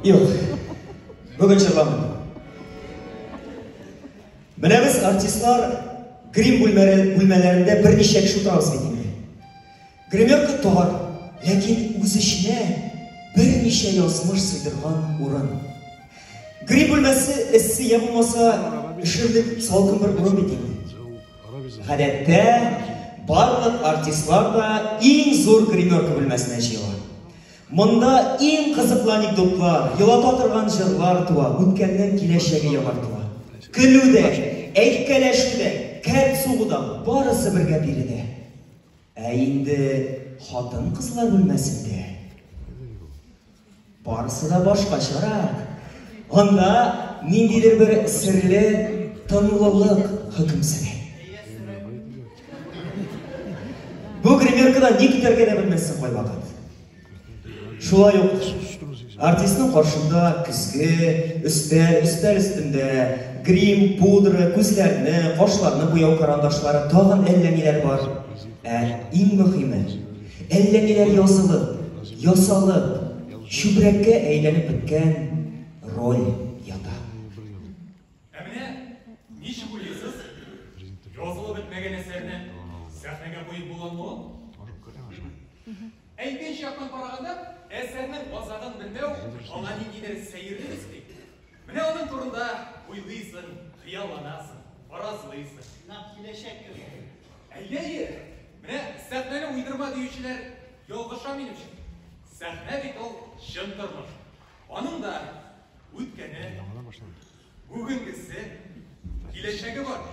Юк. Бүген җырламыйм. Менә без артистлар грим бүлмәләрендә берничә кеше утырабыз бит инде. Гримерка тар, ләкин үз эченә берничә язмыш сыйдырган урын. Грим бүлмәсе эссе я булмаса өшерлек салкын бер урын бит инде. Гадәттә, барлык артистлар да иң зур гримерка бүлмәсенә җыела. Монда иң кызыклы анекдотлар, елата торган җырлар туа, үткәннең киләчәге яңартыла. Көлү дә, әйткәләшү дә, кәрт сугу да, барысы бергә биредә. Ә инде хатын-кызлар бүлмәсендә барысы да башкачарак. Анда ниндидер бер серле тынлылык хөкем сөрә. Бу гримеркада ни көтәргә дә белмәссең кайвакыт. Шулай ук артистның каршында көзге, өстәл, өстәл өстендә грим, пудра, күзләрне, кашларны буяу карандашлары, тагын әллә ниләр бар. Ә иң мөһиме, әллә ниләр язылып, ясалып, чүпрәккә әйләнеп беткән роль ята. Ә менә ничек уйлыйсыз, язылып бетмәгән әсәрне сәхнәгә куеп буламы ул? Ә икенче яктан караганда, әсәрнең азагын белмәү аңа ниндидер сәерлек өсти. Менә аның турында уйлыйсың, хыялланасың, фаразлыйсың. Нәкъ киләчәк кебек. Әйе, әйе. Менә сәхнәне уйдырма диючеләр ялгыша, минемчә. Сәхнә бит ул чын тормыш. Аның да үткәне, бүгенгесе, киләчәге бар.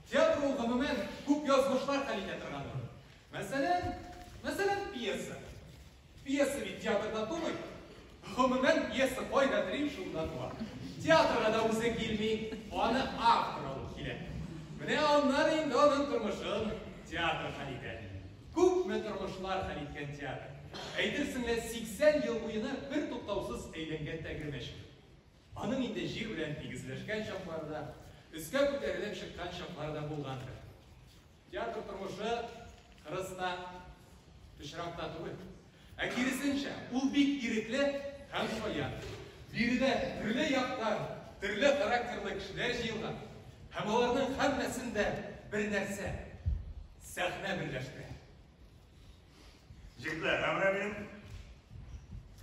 Театр ул гомумән күп язмышлар хәл итә торган урын. Мәсәлән, мәсәлән, пьеса. Пьеса бит театрда тумый. Гомумән, пьеса кайда тели, шунда туа. Театрга да үзе килми, аны автор алып килә. Менә аннары инде аның тормышын театр хәл итә. Күпме тормышлар хәл иткән театр. Әйтерсең лә 80 ел буена бер туктаусыз әйләнгән тәгәрмәч. Аның инде җир белән тигезләшкән чаклары да, өскә күтәрелеп чыккан чаклары да булгандыр. Театр тормышы кырыс та, пычрак та түгел. Ә киресенчә, ул бик ирекле һәм шаян. Биредә төрле яктан, төрле характерлы кешеләр җыелган һәм аларның һәммәсен дә бер нәрсә, сәхнә берләштерә. Егетләр, ә менә мин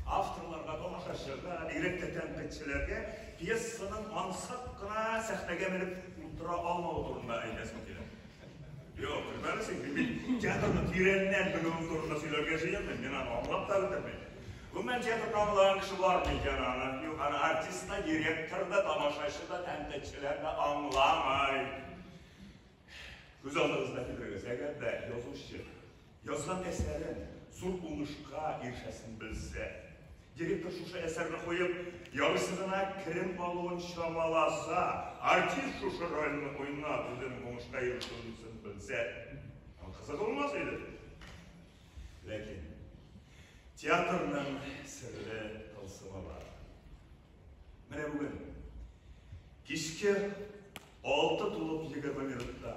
авторларга, тамашачыга, бигрәк тә тәнкыйтьчеләргә пьесаның ансат кына сәхнәгә менеп утыра алмавы турында әйтәсем килә. Юк, көлмәле син, мин бит театрны тирәннән белүем турында сөйләргә җыенмыйм, мин аны аңлап та бетермим. Гомумән, театрны аңлаган кеше бармы икән аны? Юк, аны артист та, директор да, тамашачы да, тәнкыйтьчеләр дә аңламый. Күз алдыгызга китерегез, әгәр дә язучы язган әсәрен зур уңышка ирешәсен белсә, директор шушы әсәрне куеп, ярыйсы гына керем алуын чамаласа, артист шушы рольне уйнап, үзенең уңышка ирешүен белсә, кызык булмас иде. Ләкин театрның серле тылсымы бар. Менә бүген кичке 6 тулып 20 минутта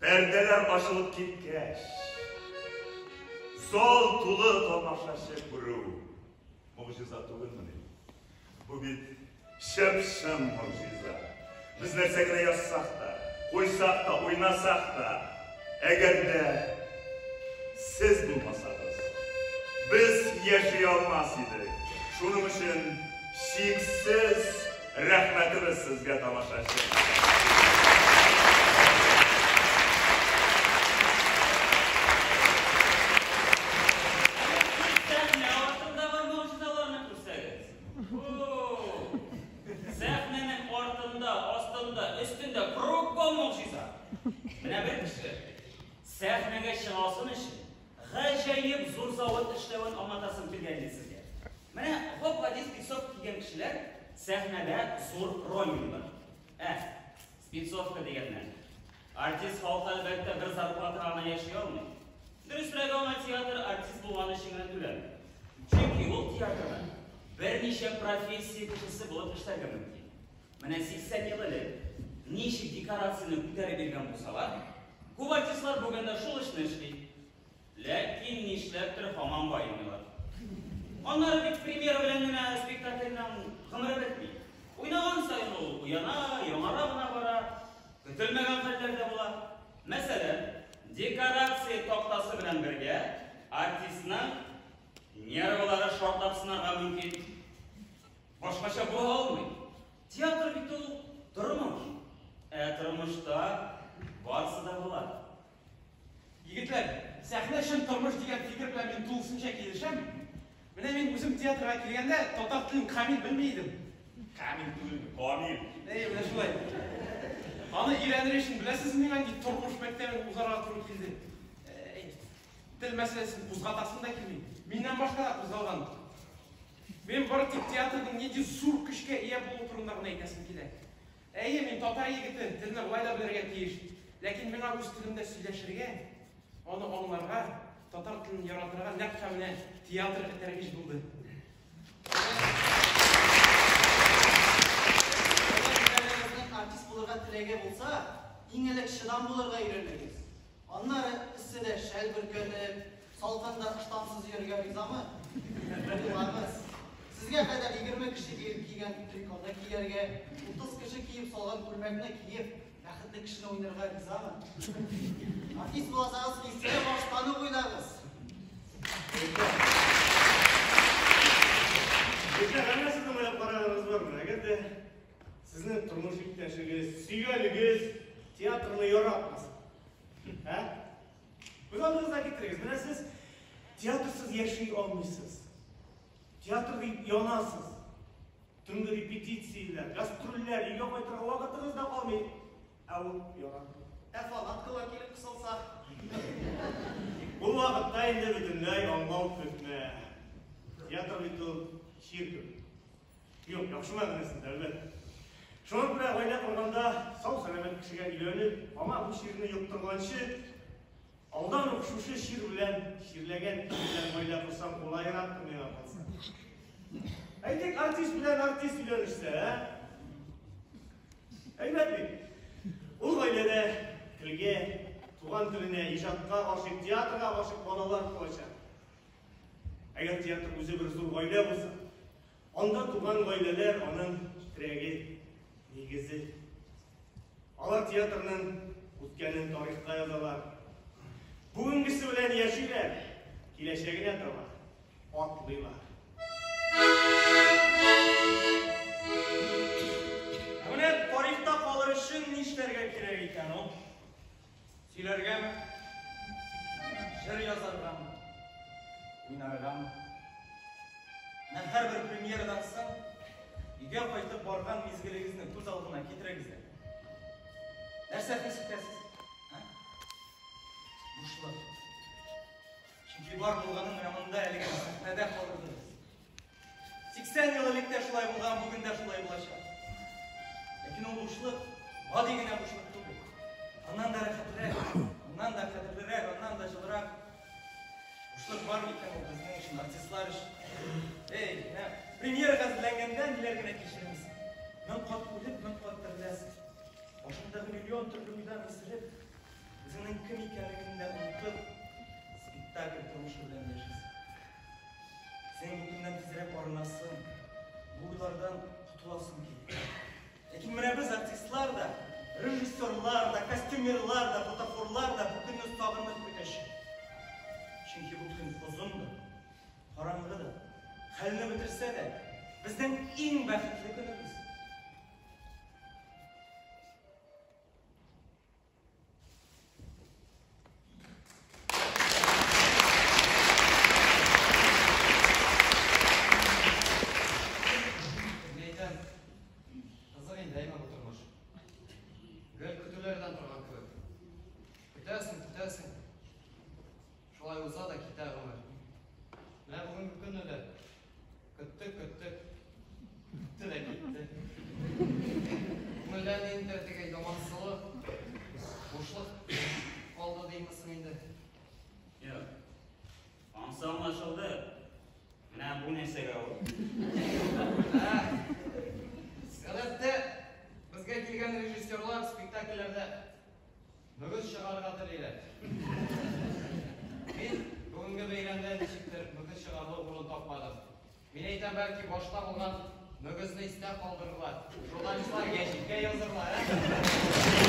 пәрдәләр ачылып киткәч, зал тулы тамашачы күрү могҗиза түгелмени? Бу бит чып-чын могҗиза. Без нәрсә генә язсак та, куйсак та, уйнасак та, әгәр дә сез булмасагыз, без яши алмас идек. Шуның өчен чиксез рәхмәтебез сезгә, тамашачы. Сәхнә артындагы могҗизаларны күрсәгез. Сәхнәнең артында, астында, өстендә кругом могҗиза. Менә бер кеше сәхнәгә чыга алсын өчен гаҗәеп зур завод эшләвен аңлатасым килгән иде сезгә. Менә гап-гади спецовка кигән кешеләр сәхнәдә зур роль уйныйлар. Ә, спецовка дигәннән. Артист халкы, әлбәттә, бер зарплатага гына яши алмый. Дөресрәге, аңа театр артист булганы өчен генә түләми. Чөнки ул театрда берничә профессия кешесе булып эшләргә мөмкин. Менә 80 ел элек ничек декорацияне күтәреп йөргән булсалар, күп артистлар бүген дә шул эшне эшли. Ләкин нишләптер һаман баемыйлар. Аннары бит премьера белән генә спектакльнең гомере бетми. Уйнаган саен ул уяна, яңара гына бара. Көтелмәгән хәлләр дә була. Мәсәлән, декорация тактасы белән бергә артистның нервылары шартлап сынарга мөмкин. Башкача була алмый. Театр бит ул тормыш. Ә тормышта барысы да була. Егетләр, сәхнә чын тормыш дигән фикер белән мин тулысынча килешәм. Менә мин үзем театрга килгәндә татар телен камил белми идем. Камил түгел, камил. Әйе, менә шулай. Аны өйрәнер өчен беләсезме миңа нинди тормыш мәктәбен узарга туры килде. Тел мәсьәләсен кузгатасым да килми. Миннән башка да кузгалган. Мин бары тик театрның нинди зур көчкә ия булуы турында гына әйтәсем килә. Әйе, мин татар егете, телне болай да белергә тиеш. Ләкин миңа үз телемдә сөйләшергә, аны аңларга, татар телен яратырга нәкъ менә театр этәргеч булды. Әгәр артист булырга теләге булса, иң элек чыдам булырга өйрәнегез. Аннары эсседә шәл бөркәнеп, салкында ыштансыз йөрергә ризамы? Уйлагыз. Сезгә кадәр 20 кеше киеп кигән триконы кияргә, 30 кеше киеп салган күлмәкне киеп, бәхетле кешене уйнарга ризамы? Артист буласагыз, исере баштан ук уйлагыз. Егетләр, әмма сезнең уйлап караганыгыз бармы? Әгәр дә сезнең тормыш иптәшегез, сөйгәнегез театрны яратмаса, ә? Күз алдыгызга китерегез. Менә сез театрсыз яши алмыйсыз. Театр дип янасыз. Төнге репетицияләр, гастрольләр, өйгә кайтырга вакытыгыз да калмый. Ә ул яратмый. Ә фанаткалар килеп кысылса? Ул вакытта инде бөтенләй аңлау көтмә. Театр бит ул чир кебек. Юк, яхшы мәгънәсендә, әлбәттә. Шуңа күрә гаилә корганда сау-сәламәт кешегә өйләнеп, аңа бу чирне йоктырганчы, алдан ук шушы чир белән чирләгән кеше белән гаилә корсаң кулайрак миңа калса. Әйтик, артист белән артист өйләнешсә, ә? Әйбәт бит. Ул гаиләдә телгә, туган теленә, иҗатка гашыйк, театрга гашыйк балалар туачак. Әгәр театр үзе бер зур гаилә булса, анда туган гаиләләр аның терәге, нигезе. Алар театрның үткәнен тарихка язалар. Бүгенгесе белән яшиләр, киләчәгенә таба атлыйлар. Ә менә тарихта калыр өчен нишләргә кирәк икән ул? Сөйләргәме? Җыр язаргамы? Уйнаргамы? Менә һәрбер премьерадан соң өйгә кайтып барган мизгелегезне күз алдына китерегез әле. Нәрсә хис итәсез? Ә? Бушлык. Чөнки бар булганын менә монда әлеге сәхнәдә калдырдыгыз. 80 ел элек тә шулай булган, бүген дә шулай булачак. Ләкин ул бушлык гади генә бушлык түгел. Аннан да рәхәтрәк, аннан да кадерлерәк, аннан да җылырак. Бушлык бар микән ул безнең өчен, артистлар өчен? Эй, менә премьерага әзерләнгәндә ниләр генә кичермисең. Мең кат үлеп, мең кат тереләсең. Башыңдагы миллион төрле уйдан исереп, үзеңнең кем икәнлегеңне дә онытып, спектакль тормышы белән яшисең. Син бу көннән тизрәк арынасың, бу уйлардан котыласың килә. Ләкин менә без артистлар да, режиссерлар да, костюмерлар да, бутафорлар да бу көнне сагынып көтәчәк. Чөнки бу көн озын да, караңгы да, хәлне бетерсә дә, безнең иң бәхетле көнебез. Мин әйтәм, кызык инде әйме бу тормыш. Гел көтүләрдән торган кебек. Көтәсең, көтәсең. Шулай уза да китә гомер. Менә бүгенге көнне дә көттек, көттек. Үтте дә китте. Көнне бәлки башта булган мөгезне истә калдырырлар. Журналистлар гәҗиткә язырлар, ә?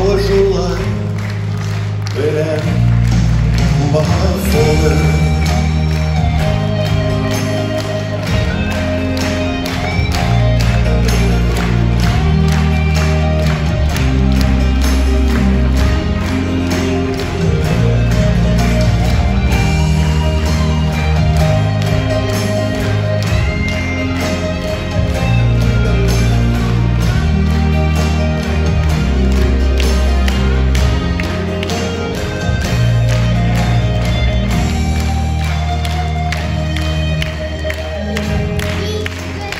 Kavuşular, ölen Yobaz olur. Мин бүген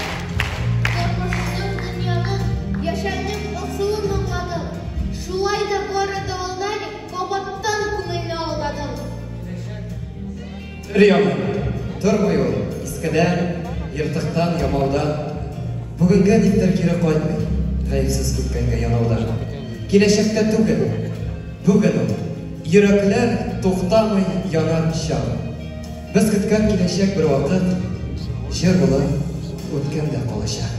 тормышның, дөньяның, яшәүнең асылын аңладым. Шулай да бары да алдан кабаттан күңелне алдадым. Өр-яңа. Тормый ул искедән, ертыктан, ямаудан. Бүгенгә никтер кире кайтмый, гаепсез үткәнгә янаудан. Киләчәктә түгел, бүген ул. Йөрәкләр туктамый янар чак. Без көткән киләчәк бер вакыт җыр булып үткәндә калачак.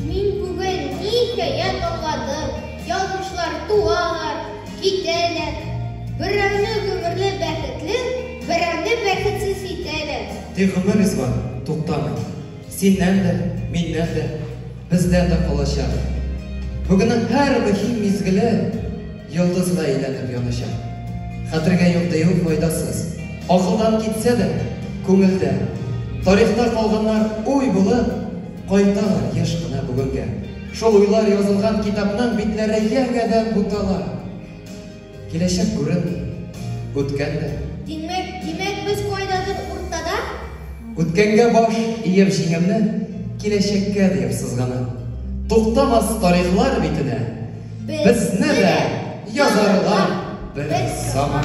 Мин бүген ниһаять аңладым, язмышлар туалар, китәләр. Берәүне гомерле бәхетле, берәүне бәхетсез итәләр. Тик гомер узган, туктамый. Синнән дә, миннән дә, бездән дә калачак. Бүгеннең һәр мөһим мизгеле йолдызга әйләнеп яначак. Хәтергә юк дию файдасыз. Акылдан китсә дә, күңелдә. Тарихта калганнар уй булып кайталар еш кына бүгенгә. Шул уйлар язылган китапның битләре яңадан бутала. Киләчәк күренми, үткән дә. Димәк, без кайдадыр уртада? Үткәнгә баш иеп җиңемне, киләчәккә диеп сызганам. Туктамас тарихлар битенә безне дә язарлар бер заман.